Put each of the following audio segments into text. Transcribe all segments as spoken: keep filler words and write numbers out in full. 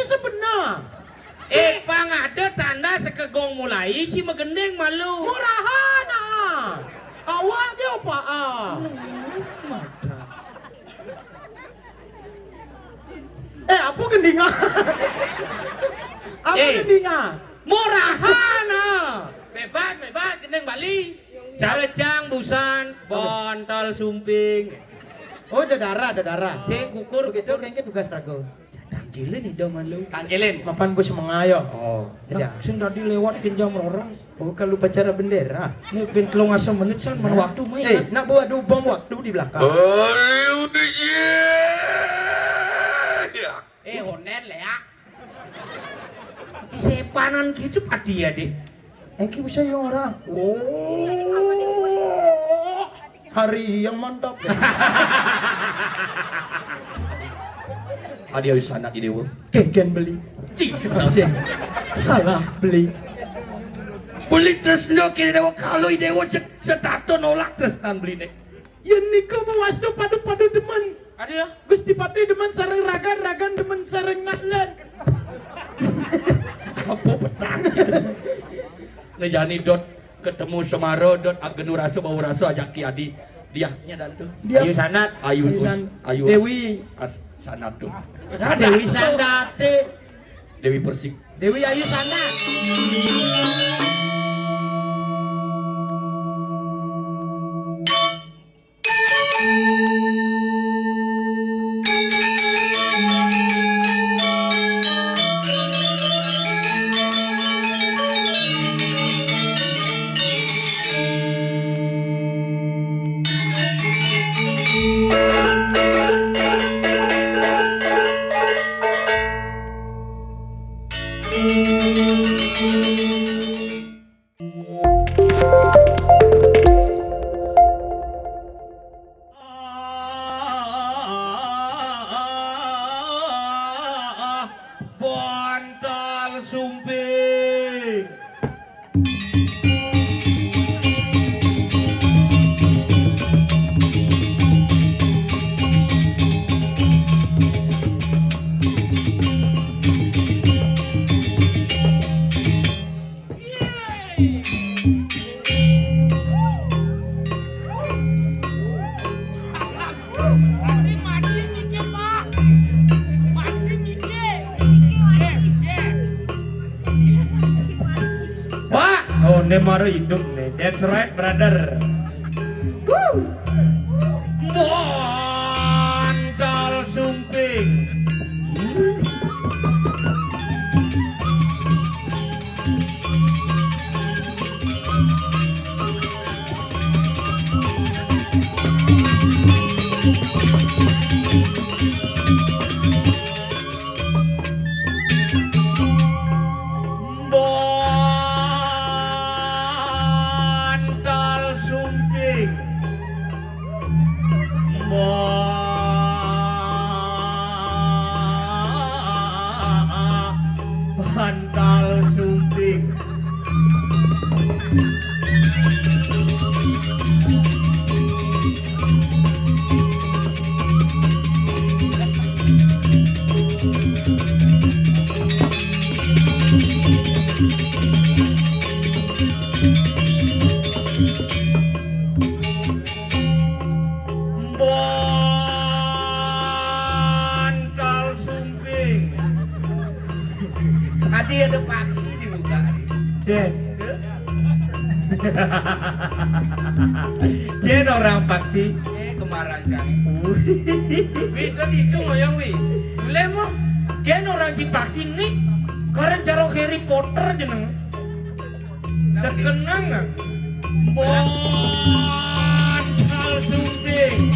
Sebenar. Eh, pang ada tanda sekegong mulai, si magending malu. Murahan, ah. Awak ge apa, ah? Eh, apa gendinga? Apa Eh. gendinga? Murahan, ah. Bebas, bebas, gending Bali. Carejang busan, bontal sumping. Oh, ada darah, ada darah. Sing kukur, begitu, kukur. Kayaknya tugas ragu. Tangkilin ido malu. Tangkilin. Mapan bus mengayo. Oh. Nah, sing tadi lewat ke jam roras. Oh, kalau pacara bendera. Ini pin telung asa menit san, mana waktu main. Eh, nak bawa dubong waktu di belakang. Oh, udah, iya. Eh, honen, Lea. Di sepanan gitu pati ya, Dik. Engki bisa yang orang. Oh. Hari yang mantap. Adi ayu sanat di dewa. Kengken beli. Cing, Asing. Salah beli. Beli tresno ke dewa, kalau dewa set-, setato nolak tresnan beli nih. Yen niku mewastu padu-padu demen. Ada ya? Gusti Patih demen sareng ragan, ragan demen sareng nak len. Apa petang sih? Nah, jani dot ketemu Semara, dot agenu rasa, bau rasa, ajak Ki Adi. Diahnya dan tuh. Dia Ayu Sanat. Ayu Ayu Us-, San-, Ayu Dewi. As-, Sanat tuh. Ah, Dewi Sandate. Dewi Persik. Dewi Ayu Sanat. Bantal sumping. Pak, oh, ini baru hidup nih. That's right, brother. Woo. Bantal sumping. Bantal sumping. Bantal sumping. Bantal sumping. Tadi ada paksi di muka. Cek. Cek orang paksi. Eh, kemarin cang. Wi, itu ngoyong, Wi. Boleh, mo? Cek orang di paksi nih. Karen carok Harry Potter jeneng. Sekenang. Bantal sumping.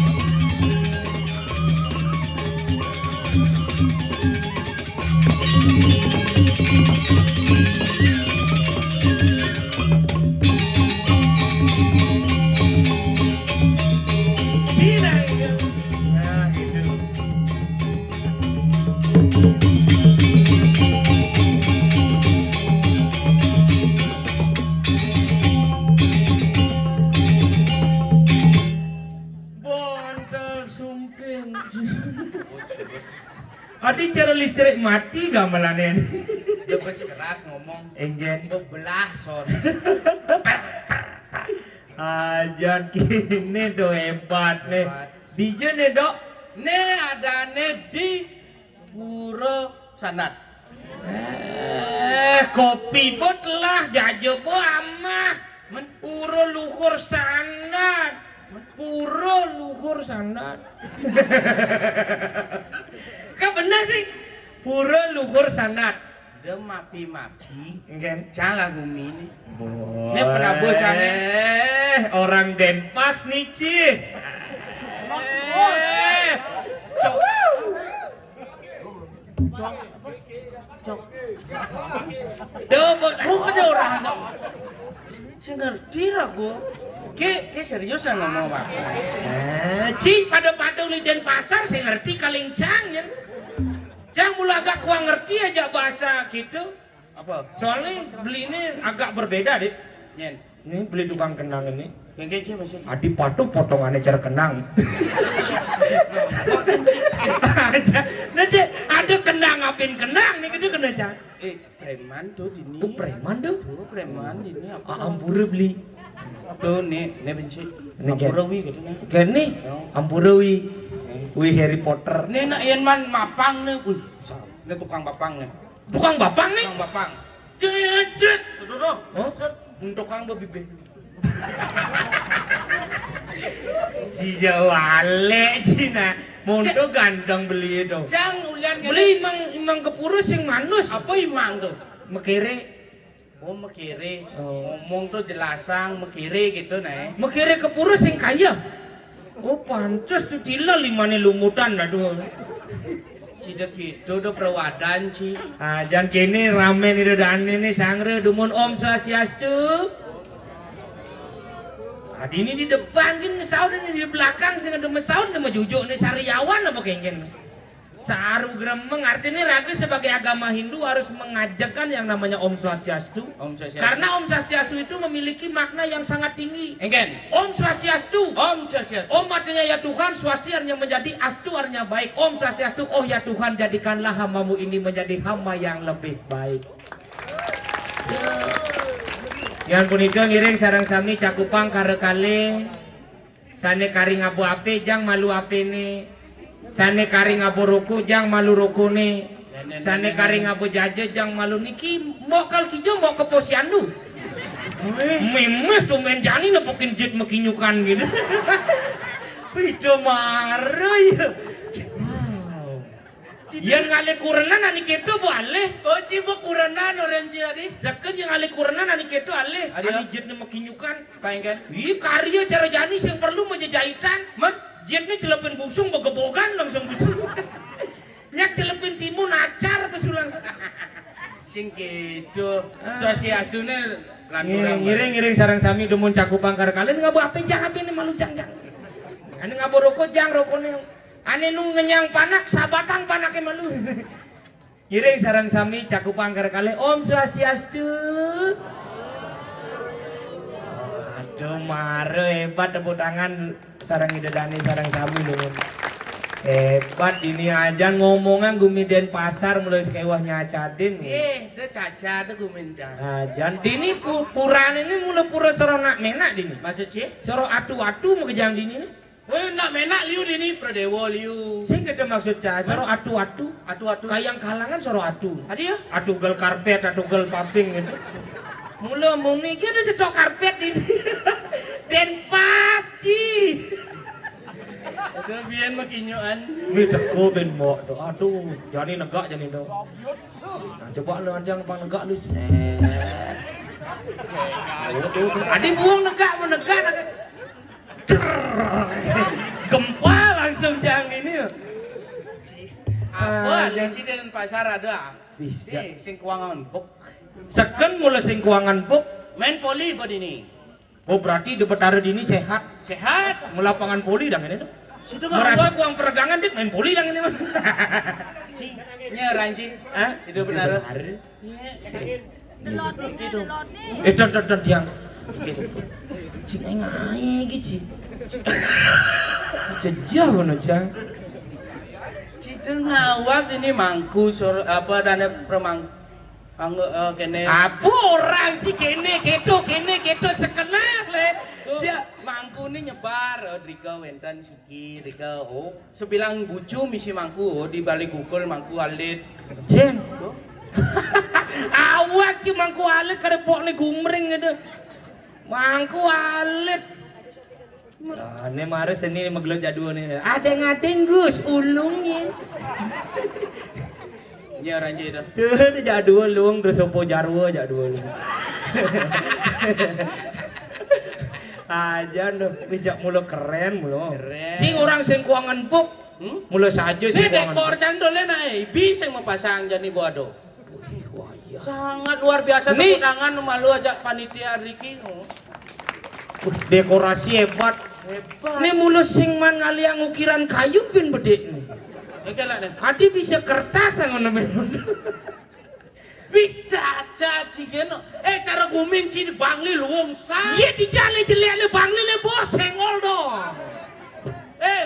Nah, gitu. Bantal sumping. Adi cara listrik mati gamelane. Dia bes keras ngomong. Enggen. Bebelah sor. Ajan kini do hebat ne. Hebat. Dije ne, Dok? Ne adane di Pura Sandat. Eh, kopi bot lah, jaje bo amah. Men? Pura Luhur Sandat. Pura Luhur Sandat. Kan bener sih. Pura Luhur Sandat. Dia mapi-mapi. Enggen. Cang lah gumi ni. Boy. Ni pernah bocah ni. Eh, orang Denpas ni, Ci. Eh. Cok. Cok. Cok. Duh, kok lu kena orang, Cok. Saya ngerti lah gua. Ke, ke serius lah ngomong apa? Eh, Ci, pada-pada ni Denpasar, saya ngerti kaling cang, ya. Cang mula agak kurang ngerti aja bahasa gitu. Apa? Soalnya beli ini agak berbeda, Dik. Nyen. Ini beli tukang kenang ini. Yang kece maksud. Adi patuh potongannya cara kenang. Aja. Nah, Cek, ada kenang apin kenang nih gitu kena, Cak. Eh, preman tuh dini. Oh, preman tuh. Tuh, preman dini apa? Ah, ampura beli. Tuh, nih, nih benci. Nih, ampura wi gitu nih. Gini, ampura wi. Wi Harry Potter. Nih, nak yen man mapang nih. Wih, ini tukang bapang nih. Tukang bapang nih. Tukang bapang. Cecet. Tuh, tuh, tuh. Oh, tukang babi be. Cija wale Cina. Mondo ganteng beli itu. Cang ulian beli imang, imang ke pura sing manus. Apa imang tuh? Mekere. Oh, mekere. Oh. Ngomong tuh jelasang mekere gitu nah. Mekere ke pura sing kaya. Oh, pantes tuh cila limane lumutan, aduh. Cida gitu do perawadan, Ci. Ah, jan kene rame nih do dane nih sangre dumun Om Swastiastu. Adi ini di depan kan saud ini di belakang sing ada saud nama jujuk nih sariawan apa kengken. Saru gremeng artinya raga sebagai agama Hindu harus mengajarkan yang namanya Om Swastiastu. Om Swastiastu. Karena Om Swastiastu itu memiliki makna yang sangat tinggi. Engken. Om Swastiastu. Om Swastiastu. Om artinya ya Tuhan, Swasti artinya menjadi, Astu artinya baik. Om Swastiastu, oh ya Tuhan, jadikanlah hambamu ini menjadi hamba yang lebih baik. Yang punika ngiring sareng sami cakupang kare kalih. Sane kari ngabo ape jang malu apene. Sane kari ngabo roko jang malu rokone. Sane kari ngabo jaje jang malu niki mbok kal kijo mbok ke posyandu. Memes tuh men jani nepukin jit mekinyukan gitu. Pito mara ya. Yen ngalih kurenan ani keto bo alih. Oh, Ci bo kurenan orang Ci adi. Seken yen ngalih kurenan ani keto alih. Adi, ani ya? Jitne mekinyukan. Paling kan? Ih, karya cara jani sing perlu mejejahitan. Men? Jitne celepin busung begebogan langsung busung. Nyak celepin timun acar pesu langsung. Sing keto. Ah. Swastiastune lanturang. Ngiring, ngiring, ngiring sareng sami dumun cakupang kare kalih ngabo ape jang apene malu jang jang. Ane ngabo roko jang rokone. Ane nu ngenyang panak, sabatang panake malu. Ngiring sareng sami cakupang kare kalih Om Swastiastu. Aduh, mara hebat tepuk tangan sareng Ida Dani sareng sami lho. Hebat ini aja ngomongan gumi Denpasar mulai sekewah nyacadin. Eh, de caca de gumin jan. Ajan dini pu, purane ini mula pura soro nak menak dini. Maksud sih? Soro atu-atu mau kejang dini nih. Weh, nak menak liu dini, Pradewa liu. Sing kete maksud cah, soro atu-atu. Atu-atu. Kayang kalangan soro atu. Adi ya? Atu gel karpet, atu gel paping gitu. Mula muni ki ada setok karpet ini. Denpas, Ci. Itu biyen makinyoan. Wih, teko ben mok tu. Aduh, jani negak jani tu. Nah, coba lu ada yang pang negak lu set. Aduh, aduh. Adi buang negak, mau negak, negak. Gempa langsung jang ini. Apa? Ah, leci dan pasar ada. Bisa. Eh, sing kuangan bok. Seken mula sing kuangan bok. Main poli bo dini. Oh, berarti de betara dini sehat. Sehat. Mula pangan poli dang ini tuh. Sudah. Merasa kuang peregangan dik main poli dang ini mah. Ci, nyeran Ci. Hah? Itu betara. Betara. Iya. Eh, don, don, don, tiang. Cing aing ae iki, Ci. Sejah ngono, Cang. Ci, Ngawat ini mangku sur apa dana premang anggo eh, kene. Apa orang ci kene keto kene keto sekenal le. Tuh, ya, mangku ini nyebar oh, drika wenten siki drika oh sebilang bucu misi mangku oh, di balik kukul mangku alit. Jen. Awak ki mangku alit kada pok ni gumring gitu. Mangku alit. Nah, ini mari seni magelo jadwal nih. Adeng-adeng Gus, ulungin. Iya ranjai dah. Tuh, ini jadwal luang terus opo jarwo jadwal. Aja dong, bisa mulo keren mulo. Keren. Cing orang sing kuangan buk. Hmm? Mulo saja sih Ini kuangan. Dekor candolnya naik, bisa yang mepasang jani bodo. Wih, wah iya. Sangat luar biasa Nih. Tepuk tangan malu aja panitia Riki. Oh. Wih, dekorasi hebat. Hebat. Ini mulo sing man ngaliang ukiran kayu pin bedek nih. Oke lah deh. Adi bisa kertas yang ngono men. Wih, caca cigeno. Eh, cara guming ci di Bangli luwung sa. Iya dijale jelek le Bangli le bos sengol dong. Eh,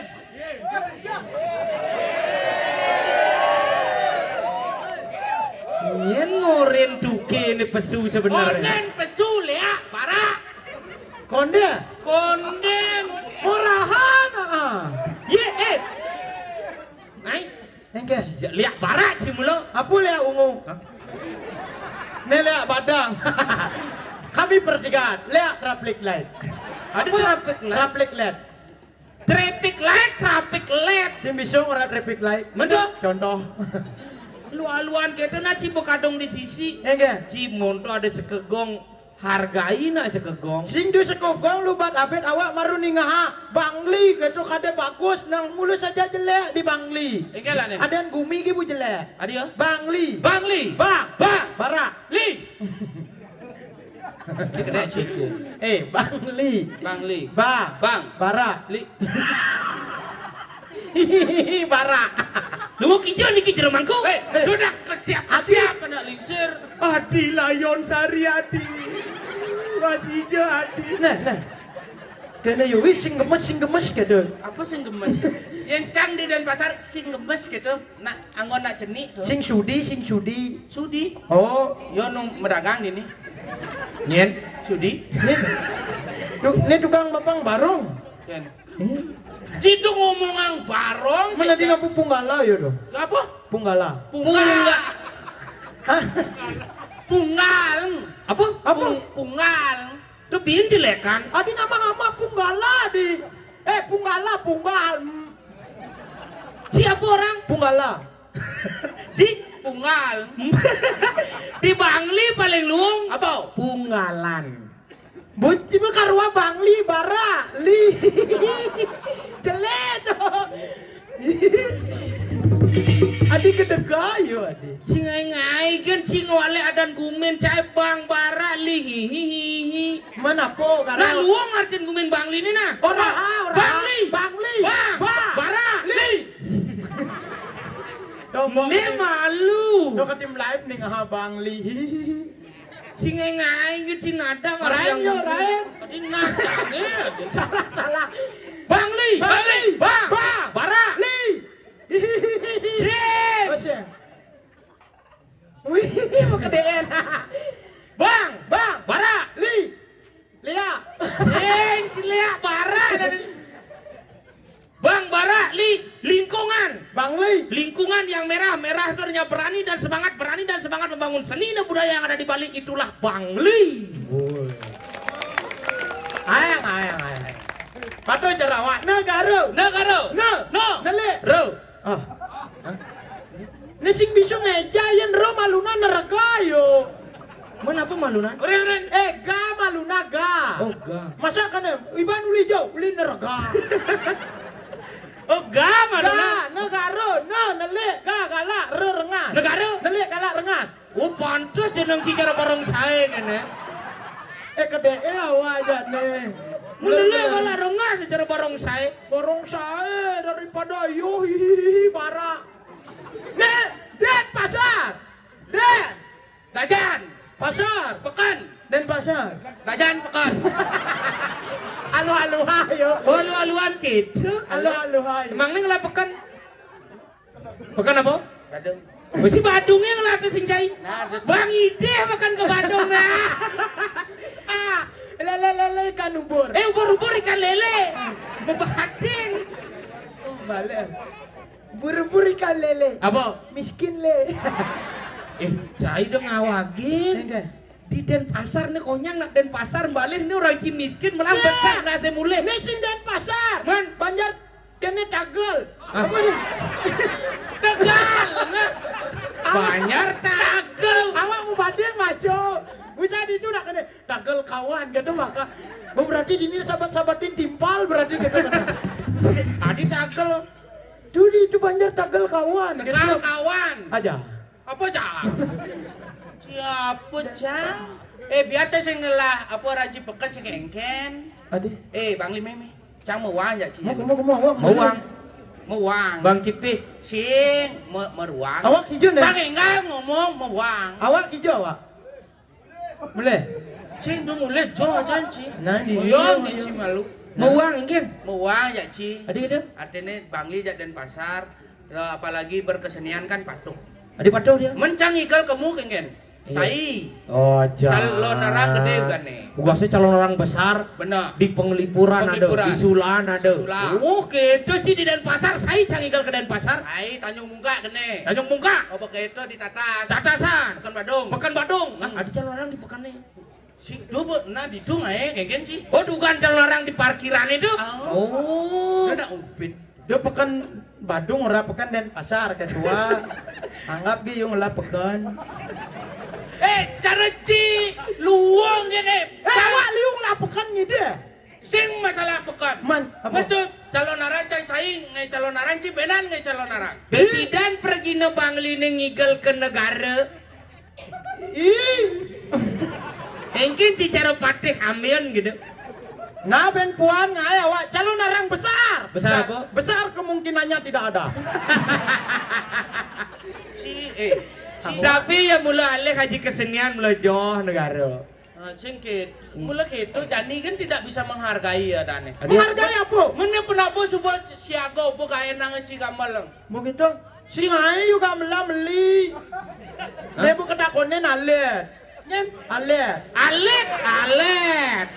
Yen ngoren duke ini pesu sebenarnya. Konden pesu lea, para. Konde. Konden. Murahan, ah. Ye, eh. Nai. Engke. Liak barak sih mulo. Apa liak ungu? Hah? Ne liak badang. Kami pertigaan. Liak traffic light. Ada Apa? Traffic light. Traffic light. Traffic light, traffic light. Sing bisa ora traffic light. Mendo. Contoh. Lu aluan keto na ci bekadong di sisi. Engke. Ci monto ada sekegong hargai na sekegong. Sing du sekegong lu bat abet awak maru ningaha. Bangli keto kade bagus nang mulu saja jelek di Bangli. Engke lah nih. Adan gumi ki bu jelek. Adi ya? Bangli. Bangli. Ba. Ba. Bara. Li. Ini kena cucu. Eh, Bangli. Bangli. Ba. Bang. Bara. Li. Hihihi, bara. Lu kijau niki jeremangku. Eh, lu dah kesiap-kesiap kena lingsir. Adi layon sari adi. Masih hijau adi. Nah, nah. Kena yo wis sing gemes sing gemes gitu. Apa sing gemes? Yang cang di Denpasar sing gemes gitu. Nak anggon nak cenik tuh. Sing sudi, sing sudi. Sudi. Oh, yo nu medagang ini. Nyen. Sudi. Ini, tu, ini tukang bapang barong. Ken. Hmm. Jitu ngomongang barong. Mana di ngapu punggala yo do? Apa? Punggala. Punggal. Hah? Punggal. Apa? Apa? Pung, punggal. Tu bin dilekan. Adi ngama-ngama punggala di. Eh, punggala, punggal. Hmm. Siapa orang? Punggala. Ci? Punggal. Di Bangli paling luung. Apa? Punggalan. Bunci mah karua Bangli bara li. Jelek tuh. Adi kedega yo adi. Cing ai ngai kan cing wale adan gumin cai bang bara li hihihihi. Mana po karo? Nah luung artin gumin Bangli ni nah. Ora ha, ora ha. Bangli. Bangli. Bang. Ba. Bara. Li. Dong, Bang. Ne malu. Dong ketim live nih ngaha Bangli. Sing engai gitu sing nada Rain yo, Rain. Tadi nacang ya. Salah, salah. Bangli. Bangli. Bang. Bang. Bara. Li. Sip. Oh, sip. Wih, mau kedeen. Bang. Bang. Bara. Li. Lia. Sing, si Lia bara dari Bang Bara, Li, lingkungan. Bang Li. Lingkungan yang merah, merah itu artinya berani dan semangat, berani dan semangat membangun seni dan budaya yang ada di Bali, itulah Bang Li. Woi. Ayang, ayang, ayang. Patuh Jarawa, negara. Negara. Ne. No. Nele. Ro. Ah. Hah? Ni sing bisa ngeja yen ro maluna neraka yo. Mana apa maluna? Ren, ren. Eh, ga maluna ga. Oh, ga. Masa kana iban uli jo, uli neraka. Oh, ga maluna. Ga, negara, ne, nele, ga, gala, re, rengas. Negara? Nele, gala, rengas. Oh, pantes jeneng ci cara barongsai ngene. Eh, kedee awak aja ne. Nele, gala, rengas cara barongsai. Barongsai daripada yo hihihi bara. Ne, Denpasar. Den. Dajan. Pasar. Pekan. Denpasar. Dajan pekan. Aluh-aluh ayo. Oh, aluh-aluhan gitu. Aluh-aluh ayo. Emang ning lah pekan. Pekan apa? Badung. Mesti Badungnya ngelatih sing cai. Nah, ada. Bang Ide makan ke Badung nah. Ah, lele-lele ikan ubur. Eh, ubur-ubur ikan lele. Bebading. Oh, balik. Ubur-ubur ikan lele. Apa? Miskin le. Eh, cai dong ngawagin. Enggak. Di Denpasar nih konyang nak Denpasar balik nih orang Cina miskin malah besar nasi mulai. Ini sing Denpasar. Man. Banjar kene tagel. Ah. Apa nih? Tegal. Banjar tagel. Awak mau badil maco. Bisa di itu nak kene tagel kawan gitu maka. Oh, berarti di ini sahabat-sahabatin timpal berarti gitu kan. Tadi tagel. Tuh di itu Banjar tagel kawan. Tegal gitu. Kawan. Aja. Apa cang? Siapa cang? Eh, biar cang sing ngelah apa raji peken sing kengken. Ade. Eh, Bang Lime mi. Cang mewang ya ci. Mau mau mau mau. Mewang. Mewang. Bang Cipis. Sing me meruang. Awak hijau nih. Bang Enggal ngomong mewang. Awak hijau awak. Mulai. Sing tu mulai jo aja ci. Nah, di. Mewang ni ci malu. Mewang engkin. Mewang ya ci. Ade ade. Artinya Bang Li jak Denpasar. Ya, apalagi berkesenian kan patuh. Adi patuh dia. Mencang igal kemu kengken. Iya. Sai. Oh, aja. Calon orang gede juga nih. Gua sih calon orang besar. Benar. Di Penglipuran ada, Penglipuran. Di Sulaan ada. Sulaan. Oh, gitu ci di Denpasar, sai cang igal ke Denpasar. Sai Tanjung Mungka kene. Tanjung Mungka. Oh, begitu di Tatas. Tatasan. Pekan Badung. Pekan Badung. Ah, ada calon orang di Pekan nih. Si do be-, nah didung ae kengken ci. Oh, dugaan calon orang di parkiran itu. Oh. Oh. Dia nak ubit. Dia pekan Badung ora pekan Denpasar ketua. Anggap dia yang lah pekan. Eh, cara ci luang gini. Eh, awak liung lah pekan gitu ya? Sing masalah pekan. Man, apa? Betul, calon aran cang saing, ngai calon aran ci benan ngai calon aran. Betidan pergi ne Bangli ne ngigel ke negara. Ih. Engkin ci cara patih ambian gitu. Nah, ben puan ngai awak calon orang besar. Besar apa? Besar kemungkinannya tidak ada. Ci, eh, ci. Tapi ya mula alih haji kesenian mula joh negara. Ah, sing kit. Mula gitu, jani kan tidak bisa menghargai ya dane. Menghargai apa? Mene penapa suba si-, siaga apa kae nang ci gamelan. Begitu. Sing ae juga mela meli. Hah? Dia bukan takonin alit. Nyen alit. Alit, alit.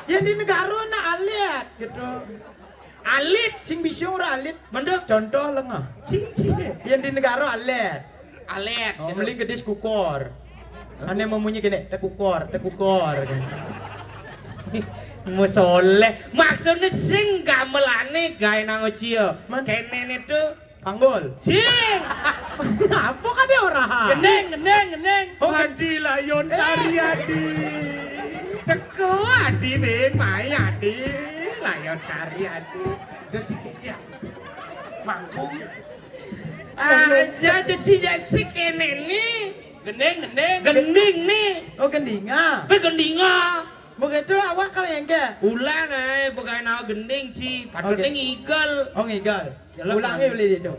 Ya di negara nak alit gitu. Alit. Sing bisa ora alit. Mendek. Contoh lengah. Sing, sing. Yang di negara alit. Alit. Oh, gitu. Meli gedis kukor. Ane memunyi gini, tekukor, tekukor. Musoleh. Maksudnya sing gamelane gawe nang ucia. Man. Kene itu. Panggul. Sing. Apa kan dia ora? Gending, gending, gending. Oh, Adi Layon Sari Adi. Teko Adi nih, mai Adi. Layon Sari Adi. Udah cik dia. Mangkung. Aja ceci ya si kene nih. Gending, gending. Gending nih. Oh, gendinga. Be gendinga. Begitu awak kalau engke. Ulang ae, bukan awak gending ci. Patutnya ngigel. Oh, ngigel. Ulangi beli itu.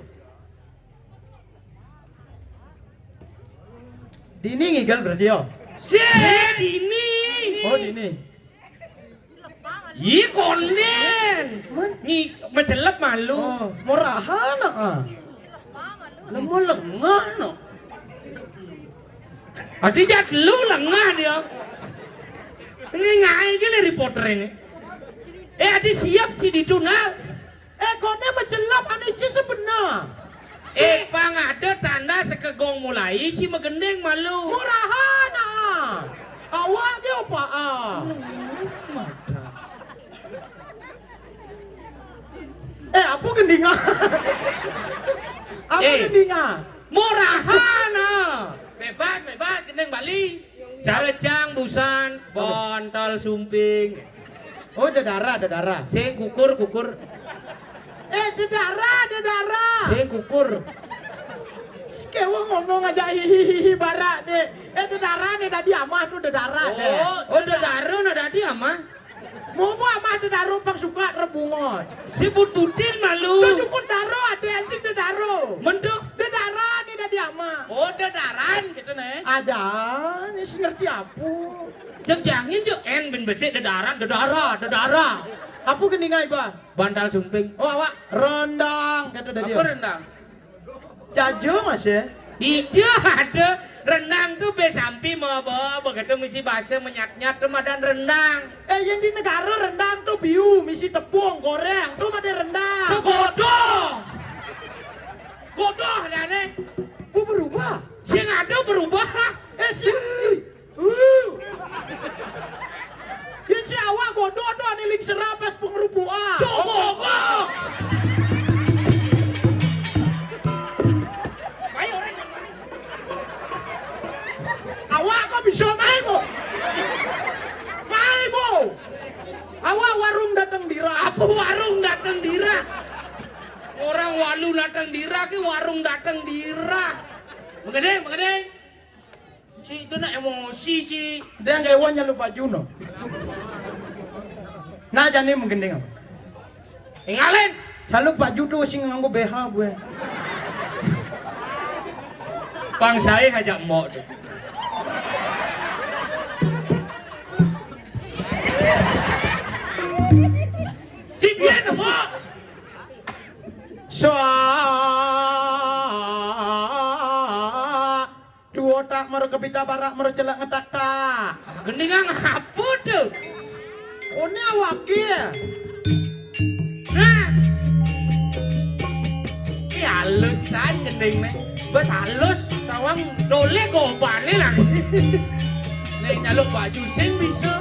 Dini ngigel berarti yo. Si dini. Oh, dini. Ih, konden. Ngi mecelep malu. Oh, murahan ah. Lemu lengah no. Adi jat lu lengah dia. Ini ngai gile reporter ini. Eh, adi siap ci ditunal. Eh, kone mecelap ane ci sebenar. Eh, pang ada tanda sekegong mulai ci megending malu. Murahan ah. Awak ge opa ah. Eh, apa gendinga? Apa gendinga? Murahan ah. Bebas, bebas, gending Bali. Cara cang busan, bontal sumping. Oh, dedara, dedara. Sing kukur, kukur. Eh, dedara, dedara. Sing kukur. Sekewa ngomong aja hihihi barak deh. Eh, dedara nih tadi amah tuh dedara deh. Oh, dedara nih tadi amah. Mau mau amah dedaro pang suka rebungot. Si but-butin malu. Tuh cukup daro ade anjing dedaro. Menduk. Dedara nih tadi amah. Oh, dedaran gitu nih. Aja, ini si ngerti apa? Jek jangin jek en ben besik dedara, dedara, dedara. Apa gendinga iba? Bantal sumping. Oh, awak rendang kata tadi. Apa rendang? Jajo, Mas, ya? Iya, ada. Rendang tuh be sampi mau bawa begitu misi bahasa menyat-nyat tuh madan rendang. Eh, yang di negara rendang tuh biu, misi tepung, goreng, tuh ada rendang. Tuh bodoh. Bodoh, dane. Bu berubah. Sing ada berubah. Eh, si. Uh. Ya, si awak bodoh tuh, ane ling serap pas pengerupuan. Tuh bodoh. Ayo, orang. Awak kok bisa main, Bu? Main, Bu. Awak warung datang dira. Apa warung datang dira? Orang walu datang dira ke warung datang dira. Mengenai, mengenai. Si itu nak emosi, si. Dia yang dewan nyalu baju, no. Nah, jani menggending apa? Ngalen. Selalu baju tuh sing nganggo B H gue. Pang saya aja mau tuh. Cipian, ho. Soa. Dua tak mara kepita barak mara celak ngetak tak. Gendingan apa tuh? Kone awake. Nah. Ki halusan gending ne. Bes halus tawang dole gobane lah. Nek nyaluk baju sing bisa.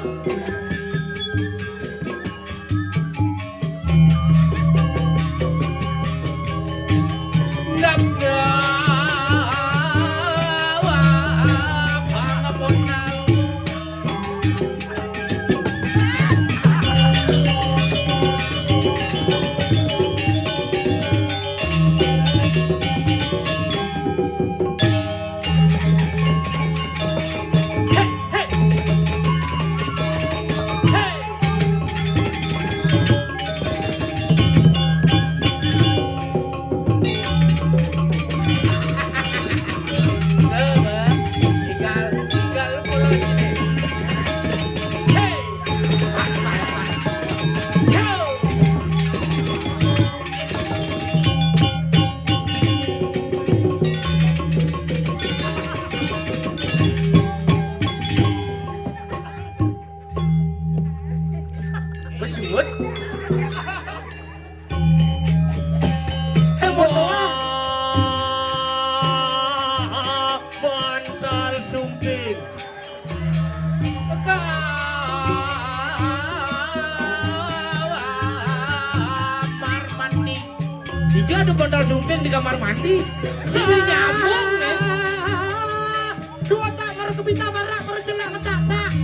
Besuwut. Eh, mau tahu? Bantal sumping. Kamar mandi. Iya, ada bantal sumping di kamar mandi. Sini nyambung, nih. Dua tak baru kepita barak baru celak ngetak tak.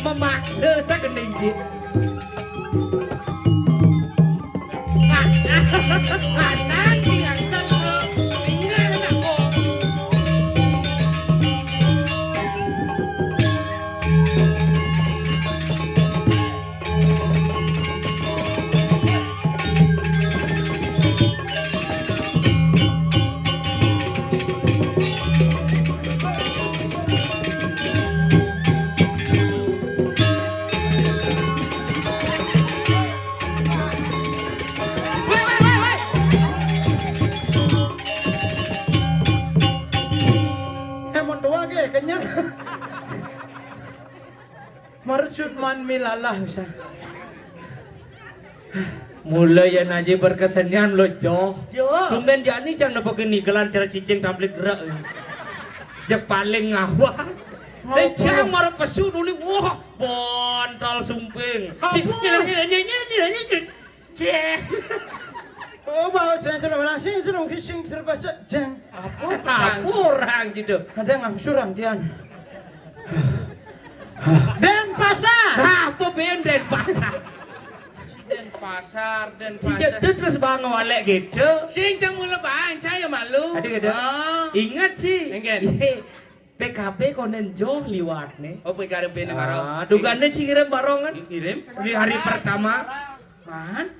Memaksa saya gending, Cik. Lanang sing angsel, tinggal nak kok. Eh, mun tua ge, kenyang. Marut sut man milalah, usah. Mulai ya naji berkesenian lo, Jo. Jo. Tumben jani jang nepo kini gelan cara cicing tablik gerak. Je paling ngawak. Ngawak. Eh, jang mara pesu dulu, wah, bantal sumping. Apa? Cik, nyeleng, nyeleng, nyeleng, nyeleng, nyeleng. Cek. Oh, bawa jeng, sudah langsung, sudah fishing, sudah baca jeng. Apa? Apa orang gitu? Ada ngam surang, Tian. Denpasar. Apa ben Denpasar? Denpasar, Denpasar. Cicak tu terus bang walek gitu. Sing cang mula bang, saya malu. Ada gitu. Ah. Ingat sih. Enggak. Iya. P K B konen joh liwat nih. Oh, P K B ne maro. Ah, dugané ci ngirim barongan. Ngirim? Di hari pertama. Man?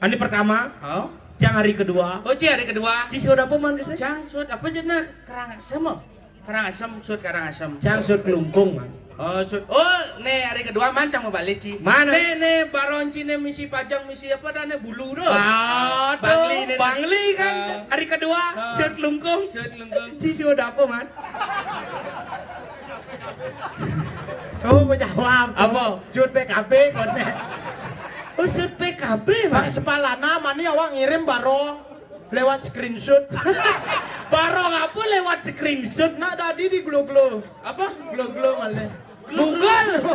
Hari pertama. Oh. Cang hari kedua. Oh, ci hari kedua. Ci suat apa man kese? Cang suat apa jenah? Karangasem. Karangasem, suat Karangasem. Cang suat kelungkung man. Oh, sut. Oh, né hari kedua mancang mau balik, Ci. Mana? Né, né, baron Ci né misi pajang, misi apa dah né bulu tu. Ah, Bangli né. Bangli kan. Ah. Hari kedua, ah. Sut lungkung. Sut lungkung. Ci, sut apa, Man? Oh, menjawab. Apa? Sut P K B, koné. Oh, sut P K B, Man. Sepalana, mani awak ngirim barong. Lewat screenshot. Barong apa lewat screenshot? Nak tadi di glo-glo. Apa? Glo-glo malih. Google.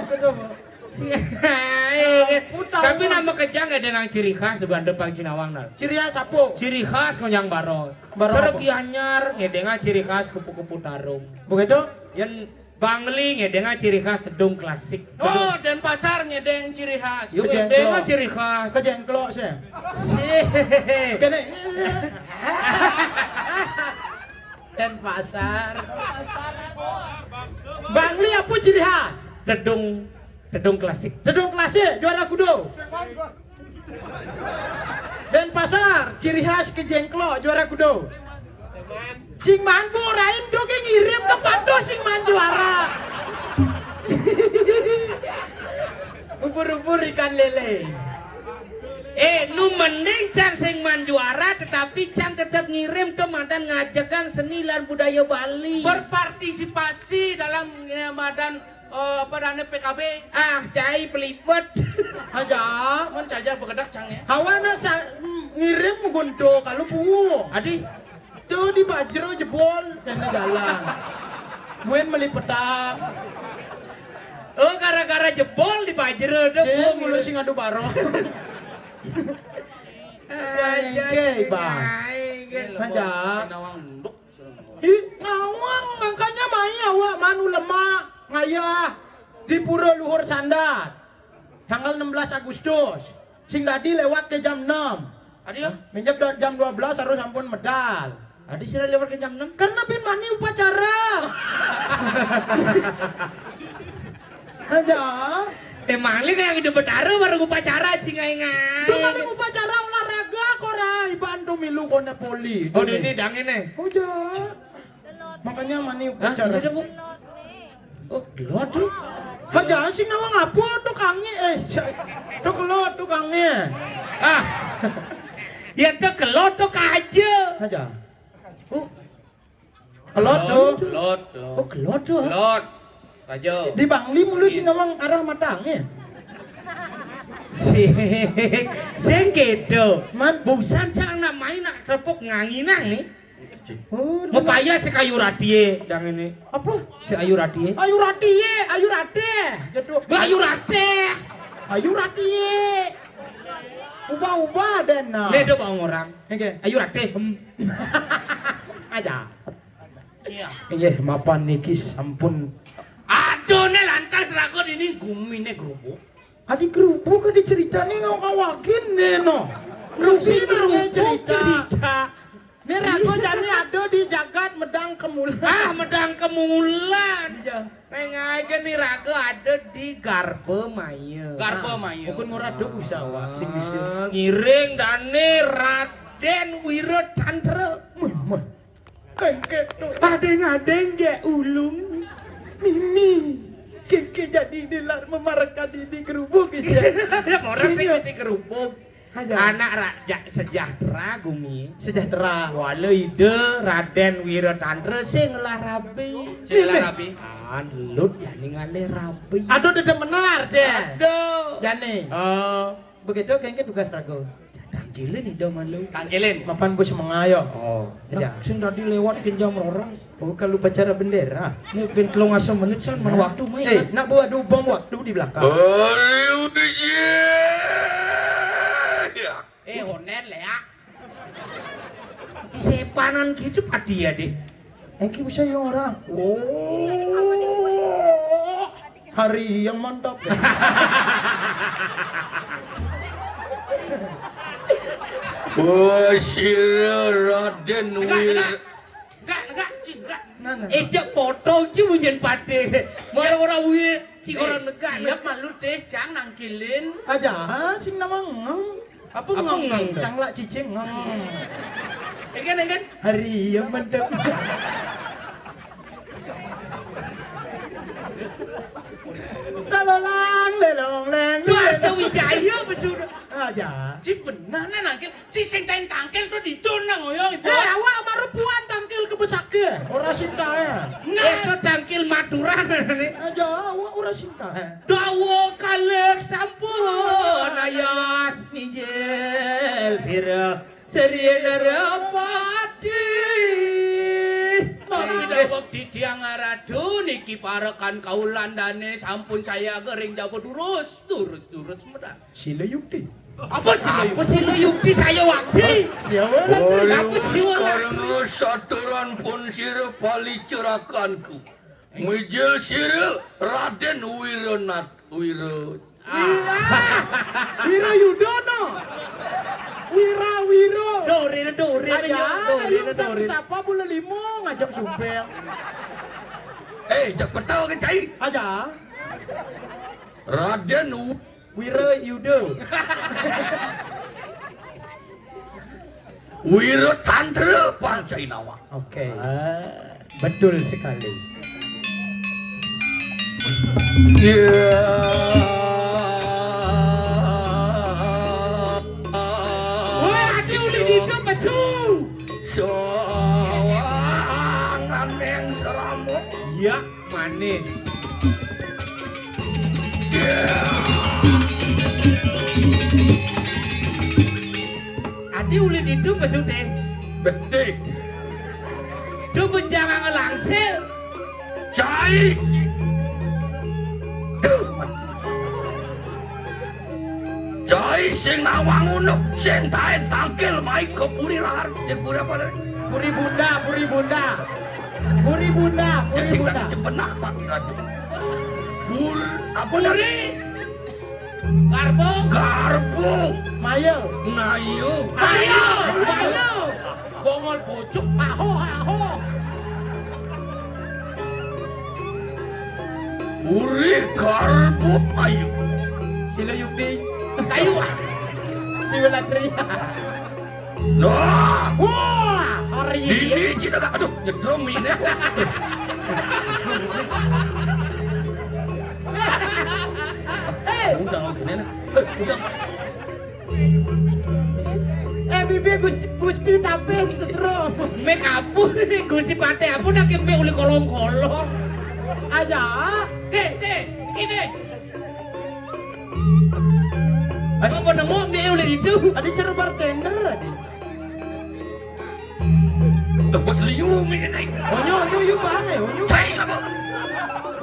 Tapi nama kejang ya dengan ciri khas di Bandar Pang Cinawang, Nal. Ciri khas apa? Ciri khas ngonyang barong. Barong apa? Seregi anyar ngedeng ciri khas kupu-kupu tarum. Begitu? Yang Bangli ngedeng ciri khas tedung klasik. Oh, Denpasar ngedeng ciri khas. Yuk, ngedeng ciri khas. Kejengklok sih. Sih. Kene. Denpasar. Bangli apa ciri khas? Tedung, tedung klasik. Tedung klasik, juara kudo. Denpasar, ciri khas kejengklok, juara kudo. Sing man burain do gé ngirim ke pado sing man juara. Ubur-ubur ikan lele. Eh, nu mending cang sing man juara, tetapi cang tetap ngirim ke madan ngajegang seni lan budaya Bali. Berpartisipasi dalam, eh, madan, eh, apa dana P K B. Ah, cai pelibet. Aja. Mon caja begedak cang ya. Hawa na sa, mm, ngirim gunto kalau puo. Adi. Tu di Bajro jebol kena jalan. Buen meli petang. Oh, gara-gara jebol di Bajro tu. Sing mulu sing adu barong. Oke, Bang. Aja. Nawang nduk. Ih, nawang, makanya mai awak manu lemak, ngayah di Pura Luhur Sandat. Tanggal enam belas Agustus. Sing tadi lewat ke jam enam. Adi ya? Minjep do-, jam dua belas harus ampun medal. Adi sudah lewat ke jam enam. Karena bin mani upacara. Aja. Eh, mani kayak hidup betara baru upacara, cingai-ngai. Bin mani upacara olahraga kora iban tu milu kone poli. Oh, ini dang ini. Aja. Makanya mani upacara. Hah? Ini dah, Bu. Oh, gelot tu. Aja sing nama ngapa tu kangi, eh, sa-, tu kelot tu kangi. Ah. Ya tu kelot tu kaja. Aja. Oh. Kelot tu. Kelot, kelot. Oh, kelot tu, ah. Kelot. Kaja. Di Bangli mulu sing nama arah matang ya. Sing, sing gitu. Man. Busan cang nak main nak tepuk nganginang nih. Oh, mau payah si kayu ratie dang ini. Apa? Si ayu ratie. Ayu ratie, ayu ratih. Gitu. Bah, ayu ratih. Ayu ratie. Ubah-ubah dan nah. Nih, ada bang orang. Oke. Ayu ratih. Hmm. Aja. Iya. Inggih, mapan niki sampun. Aduh, nih lantas ragot ini gumine gerubuk. Adi gerubuk adi cerita nih ngawak-ngawakin nih, no. Rugi nih cerita. Nih rago jani ada di jagat medang kemulan. Ah, medang kemulan. Iya. Neng aja nih rago ada di Garba Maya. Garba Maya. Bukan murah dok bisa awak sing bisa. Ah, ngiring dane Raden Wira Tantra. Muh, muh. Kengke tu. Adeng-adeng ge ulung. Mimi. Kengke jadi dilar memarekan dini gerubuk isi. Orang sing isi gerubuk. Aja. Anak raja sejahtera gumi. Sejahtera. Wala ide Raden Wira Tantra sing ngelah rabi. Sing ngelah rabi. Ah, lut jani ngalih rabi. Aduh, dede menar deh. Aduh. Jani. Oh. Begitu kengke tugas rago. Tangkilin ida malu. Tangkilin. Mapan bus mengayo. Oh. Aja. Nah, sing tadi lewat ke jam roras. Oh, kalau upacara bendera. Ini ben telung asa menit san, mana waktu main. Eh, nak bawa dua bom waktu di belakang. Ayo, D J. Ya. Eh, honet le ya. Di sepanan gitu pati ya, Dik. Engki bisa yang orang. Oh. Hari yang mantap. Oh, sira Raden Wir. Enggak, enggak, Ci, enggak. Nah, nah. Eh, jak potong, Ci, munyen pade. Mara ora wir, Ci, ora negak. Siap malu deh, Cang, nangkilin. Aja, sing nama ngeng. Apa ngeng? Cang lak cicing ngeng. Enggak, enggak. Hari yang mantap. Talolang lelong leng. Duh, Arja Wijaya besudah. Aja. Ci bener nah nangkil. Ci sing tain tangkil tuh didon nang ngoyo ibu. Eh, awak maru puan tangkil ke besake. Ora sinta ya. Nah, itu tangkil Madura nih. Aja, awak ora sinta. Dawa kalih sampun ayas mijil sira Sri Narapati. Mami dawuh titiang aradu niki parekan kaulandane sampun saya gering jaba durus, durus, durus medal. Sila yukti. Apa sila yukti? Apa sila yukti saya wakti? Siapa? Apa siwa? Karena saturan pun sira palicerakanku. Mijil sira Raden Wiranat Wira. Wira. Wira Yudono. Wira Wiro. Dorina dorina. Aja, ayo, siapa, siapa bola limo ngajak sumpel. Eh, jak petau ke cai. Aja. Raden U- Wira Yudo. Wira Tantra Pancainawa. Oke. Ah, betul sekali. Ya. Wah, ati uli ditu pesu. Sawangan yang seramuk. Ya. Manis. Adi uli ditu pesude. Betik. Tu benjangan langsir. Cai. Duh. Cai sing nawang ngono, sing taen tangkil mai ke Puri Lahar. Ya, Puri apa tadi? Puri Bunda, Puri Bunda. Puri Bunda, Puri Bunda. Cepenak, Pak. Pur, apa tadi? Puri. Garbo. Garbo. Mayo. Nayo. Mayo. Mayo. Bongol bocok, aho, aho. Uri karbu ayu. Sila yukti. Kayu. Siwilatri. Nah. Wah, hari ini. Ini cina gak, aduh, nyedrom ini. Eh. Udah, oke, nah. Eh, udah. Eh, bibi Gusti, Gusti tapi setrum. Make up, Gusti pate apa nak kempe uli kolong-kolong. Aja. Deh, deh, ini. Apa nemu ambil uli itu? Ada cara bartender ada. Tebus liu mi ini. Onyo, onyo, yu paham ya, onyo. Cai apa?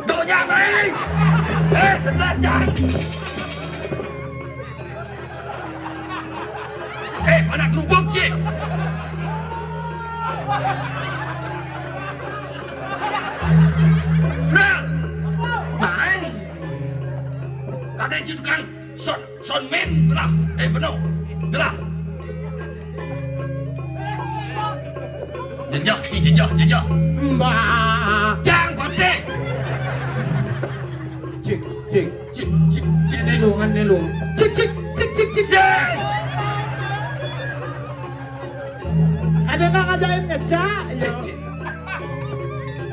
Donya mi. Eh, sebelas jam. Eh, anak gerubuk, Cik. Nah. Nah, eh. Kadang Cik tukang son, son men lah. Eh, benar. Gelah. Jejah, Cik, jejah, jejah. Mbak. Jang, Patih. Cik, cik. Cik, cik, cik, ni lu, ngan ni lu. Cik, cik, cik, cik, cik, cik. Ada nak ngajain ngecak, ya. Cik, cik.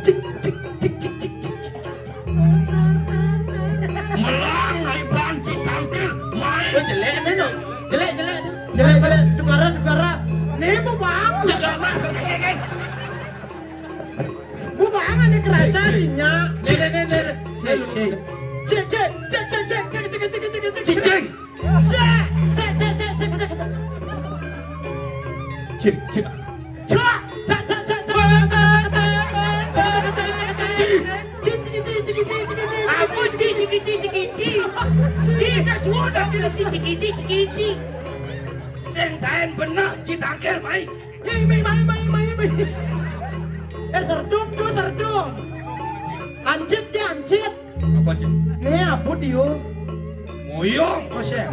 Cik, cik, cik, cik, cik, cik, cik, cik. Melang, ai ban, si tangkil, mai. Oh, jelek ni, no. Jelek, jelek ni. Jelek, jelek. Tukara, tukara. Ni, bu bang. Ya, sama, sama, sama. Bu bang, ni kerasa sinya. Cik, cik, cik, cik. Cik, cik, cik, cik, cik, cik, cik, cik, cik, cik. Cik, cik. Sik, sik, sik, sik, sik, sik, sik. Cik, cik. Cak, cak, cak, cak. Cik. Cik, cik, cik, cik, cik, cik, cik, cik. Apa cik, cik, cik, cik, cik, cik? Cik, dah suruh dah kena cik, cik, cik, cik, cik. Sing taen bener, cik tangkil mai. Mai, mai, mai, mai, mai, mai. Eh, serdum tu, serdum. Ancit dia, ancit. Apa, Cik? Nih, abut, yo. Moyong. Masih.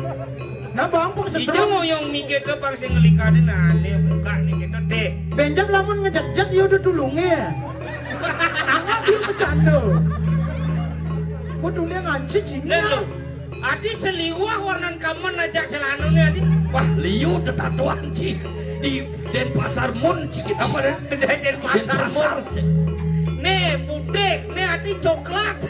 Nah, bang, pun Ijo serdum. Moyong ni kita pang sing ngelikane, nah, ni buka ni kita deh. Benjep lamun ngejek-jek, yo udah tulunge. Anggap dia bercanda. Gua dulu ngancit sini. Lalu, adi seliwah warnan kamen aja celana ni, adi. Wah, liu tetatuan, Cik. Di Denpasar Mun, Cik. Apa, deh? Denpasar Mun. Denpasar, Cik. Nih, putih. Nih, adi coklat.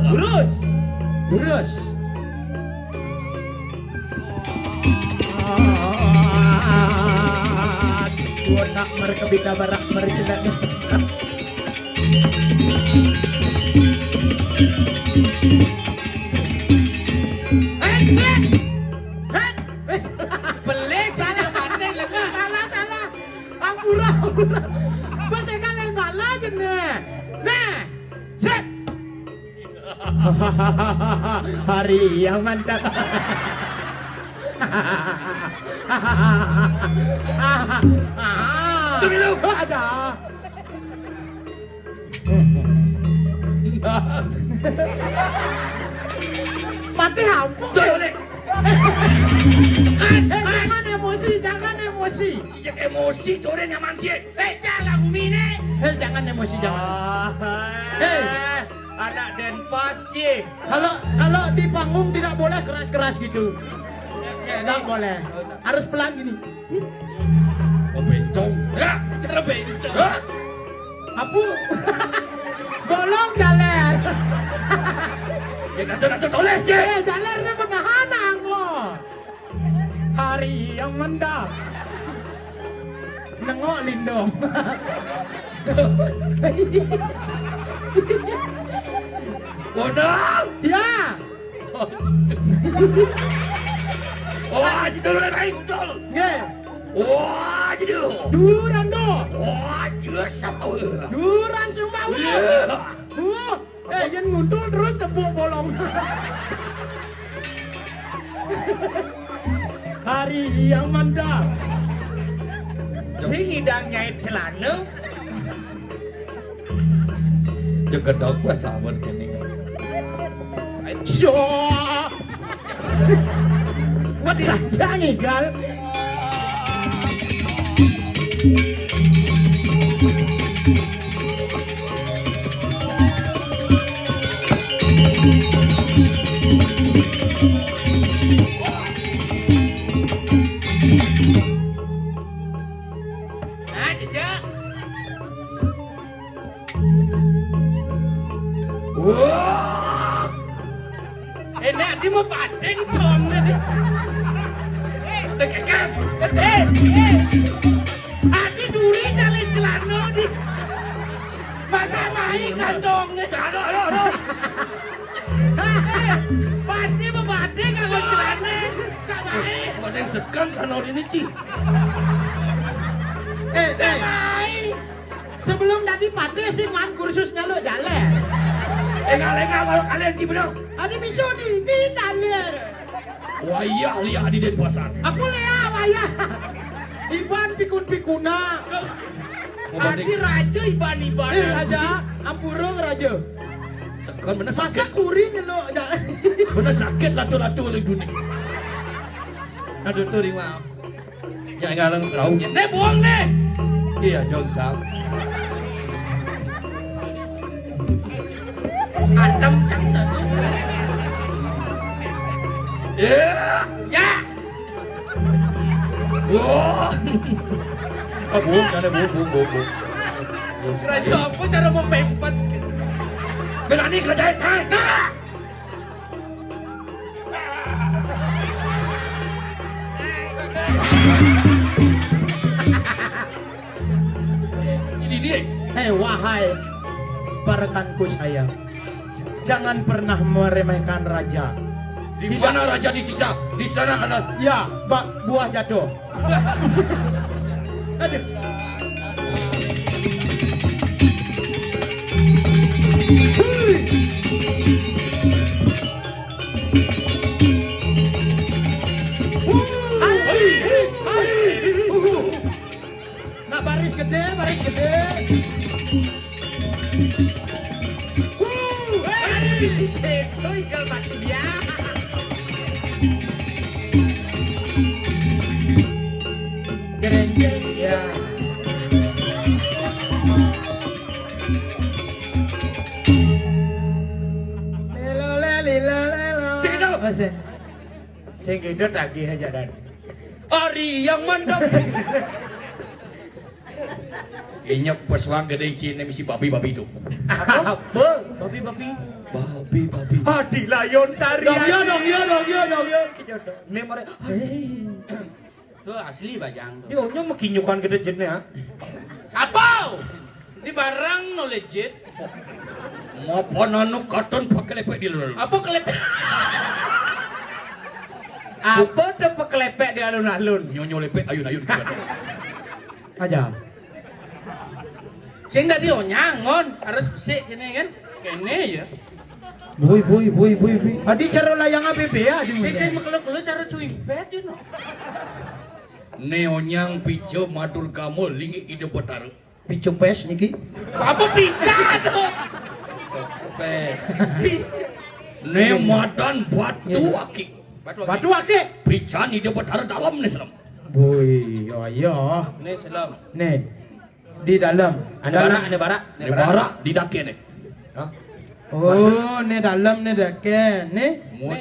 Terus. Terus. Botak mereka bita barak mereka. Action! Hei! Wis. Beli salah mati lengah. Salah, salah. Ampura, ampura. Bos enggal enggal aja nih. Nah, set. Hari yang mantap. Demi lu. Ada. Mati hampuk. Tuh, balik. Eh, jangan emosi, jangan emosi. Cicak emosi, sore nyaman sih. Eh, jalan gumine. Eh, jangan emosi, jangan. Ah, eh, anak Denpas, Cik. Kalau kalau di panggung tidak boleh keras-keras gitu. Tidak boleh. Harus pelan gini. Oh, bencong. Ya, cara bencong. Hah? Apu. Bolong jaler. Ya, nanti nanti toleh, Cik. Eh, jalernya menahan anggo. Hari yang mendap. Nengok lindung. Bodong. Ya. Oh, gitu dulu, baik, betul. Nggih. Wah, jadi. Duran do. Wah, jelas sama. Duran semua. Iya. Uh, eh, yen nguntul terus tepuk bolong. Hari yang mantap. Sing idang nyait celana. Jegedog pas sabar kene. Ayo. Buat saja ngigal. Nah, jejak. Wah. Enak, dia mau pating soalnya, dia. Dekekan. Eh, eh. Adi duri kali celana, di. Masa mai kantongnya. Aduh, aduh, aduh. Eh, pati apa pati kalau celana? Sama, eh. Mana yang sekan kalau ini, Ci? Eh, eh. Sama, eh. Sebelum tadi pati sih, man, kursus nyalo jalan. Enggak-enggak kalau kalian, Ci, bener. Adi bisa di, di jalan. Wayah lihat di Denpasar. Aku lihat wayah. Iban pikun-pikuna. Adi raja iban-iban. Eh, raja, ampura raja. Sekan bener. Masa sakit. Kuring lo aja. Bener sakit latu-latu lagi dunia. Aduh, tuh, Rima. Ya, enggak, leng, rauhnya. Nih, buang, nih. Iya, jong sam. Antem cang dah, sih. Iya. Ya. Wah. Ah, buang, ada buang, buang, buang, buang. Raja apa cara mau pempas gitu? Berani kerja, kan? Nah. Ini dia. Eh, wahai para rekanku saya, jangan pernah meremehkan raja. Di mana raja disiksa? Di sana ada. Ya, bak buah jatuh. Aduh. Nak baris gede, baris gede. Wuh, hei, si Ceco igal mati ya. Gereng, gereng, ya. Lelo, leli, lelo. Sing gitu. Oh, sing. Sing gitu tagih aja, Dan. Ari yang mantap. Inya pesuang gede cine misi babi-babi itu. Apa? Babi-babi. Babi-babi. Adi layon sari. Dong, iya, dong, iya, dong, iya, dong, iya. Ini mereka. Hei. Tuh asli bajang tuh. Dia onyong mekinyukan gede jenisnya. Apa? Ini barang no legit. Mapan anu katon pakai lepek di lalu. Apa kelepek? Apa tuh pakai lepek di alun-alun? Nyonyo lepek ayun-ayun gitu. Aja. Sing tadi onyangon harus besik gini kan? Kene ya. Bui, bui, bui, bui, bui. Adi cara layang A B B ya di. Sing sing mekeluk-keluk cara cuimpet you know. Neonyang pijo matur kamu lingi ide betara. Pijo pes niki. Apa pica tuh? Pes. Pica. Ne madan batu aki. Batu akik. Pican Ida Betara dalem né, Selem. Boi, yo, yo. Né, Selem. Né. Di dalem. Ane barak, ane barak. Né barak di dakén né. Hah? Oh, né dalem né dakén né. Mut.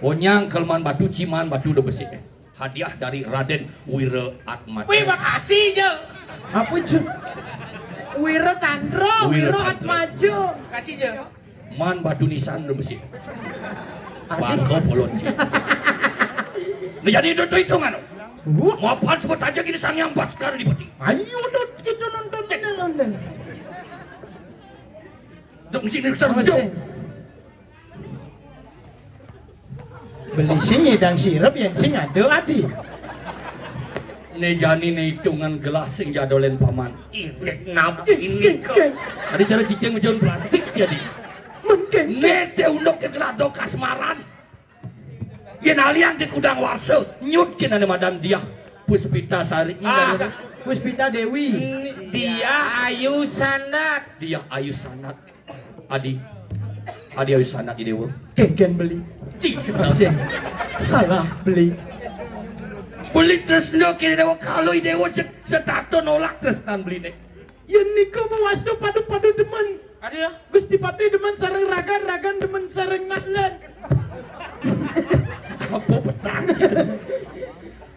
Onyang kelman batu, ciman batu da besik. Hadiah dari Raden Wira Atmaja. Wih, makasih, Jo. Apa, Jo? Wira Tandra, Wira Wira Tandra. Atmaja. Makasih, Jo. Man batu nisan da besik. Aduh. Bangko polon sih. Nah, jadi itu tuh hitungan. Wah. Mapan sebut aja gitu Sang Hyang Baskara Dipati. Ayo, Dut, kita nonton, kita nonton. Dong sini, Ustaz, Apa jom. Sih? Beli sing nyidang sirep yén sing ada adi. Né jani né hitungan gelas sing jadolén paman. Irit napi nika. Ada cara cicing ujon plastik jadi. Mungkin. Né té unduk ke gelas dong kasmaran. Yén alian di kudang warsa, nyut kén ané madan Diah Puspita Sari. Ah, Puspita Déwi. Diah Ayu Sandat. Diah Ayu Sandat. Adi. Adi Ayu Sandat di Déwa. Kénkén beli. Cing, salah. Sing. Salah beli. Beli tresna kén Déwa, kalau Déwa se-, setata nolak tresnan beliné. Yén nika mawasta padu-padu demen. Ada ya? Gusti Patih demen sareng ragan, ragan demen sareng nak lén. Apa petang?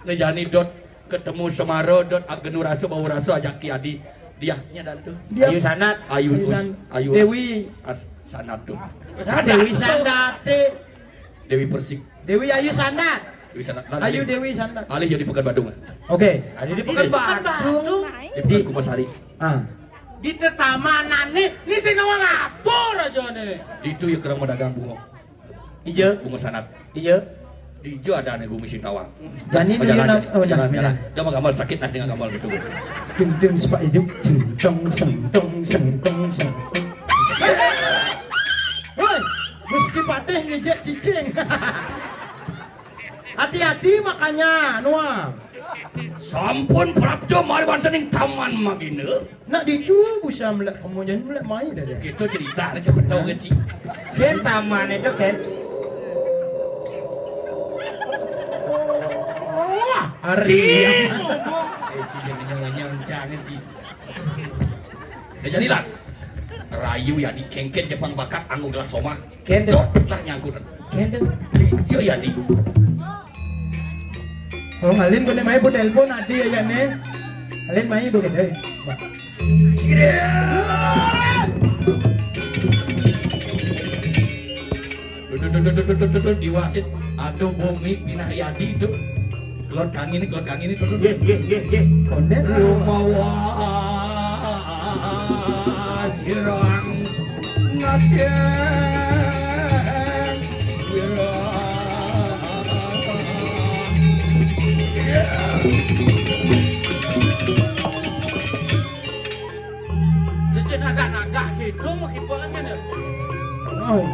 Né jani dot ketemu Semara dot agenu rasa bau rasa ajak Ki Adi. Diahnya dan tuh. Dia Ayu Sanat. Ayu Ayu Us-, San-, Ayu Us-, Dewi. As-, Sanat tuh. Ah, Dewi Sandat. Sandat, Dek. Dewi Persik. Dewi Ayu Sandat. Dewi Sandat. Nah, Ayu tadi. Dewi Sandat. Alih jadi Pekan Badung. Oke. Ada di Pekan Pekan Badung. Badung. Di Pekan Kumasari. Ah. Di tetamanan nih, nih sing nawang apa aja nih. Itu ya kerang pedagang bunga. Iya. Bunga sanat. Iya. Di jo ada nih gumi sing tawang. Jani Oh, dulu jalan, nak, jalan, oh, jalan, jalan, jalan. Dia mah gamal sakit nas dengan gamal gitu. Ding ding sepak ijuk, jeng dong seng dong seng dong seng. Woi, Gusti Patih ngejek cicing. Hati-hati makanya, Noah. Sampun prapta mari wonten ing taman magina. Nak ditu bisa melek kamu jangan melek main dah deh. Kita cerita aja betul kan, Ci? Ken taman itu, Ken. Wah, hari Ci, ini. Ngomong. Eh, Ci, jangan nyang-nyang jangan, Ci. Ya, jadilah. Rayu ya di kengken Jepang bakat anu gelas somah. Kende. Dot lah nyangkut. Kende. Iya ya di. Oh, alin kene mai bu telepon adi ya, ya, nih. Alin mai bu kende. Siap. Duh, duh, duh, diwasit. Aduh, bumi pinah yadi itu. Kelot kang ini, kelot kang ini, kelot. Nggih, nggih, nggih, nggih. Konden. Rumawa sirang ngaten wirang. Terus cenah ada nadah gitu mah kipeun kan ya. Oh.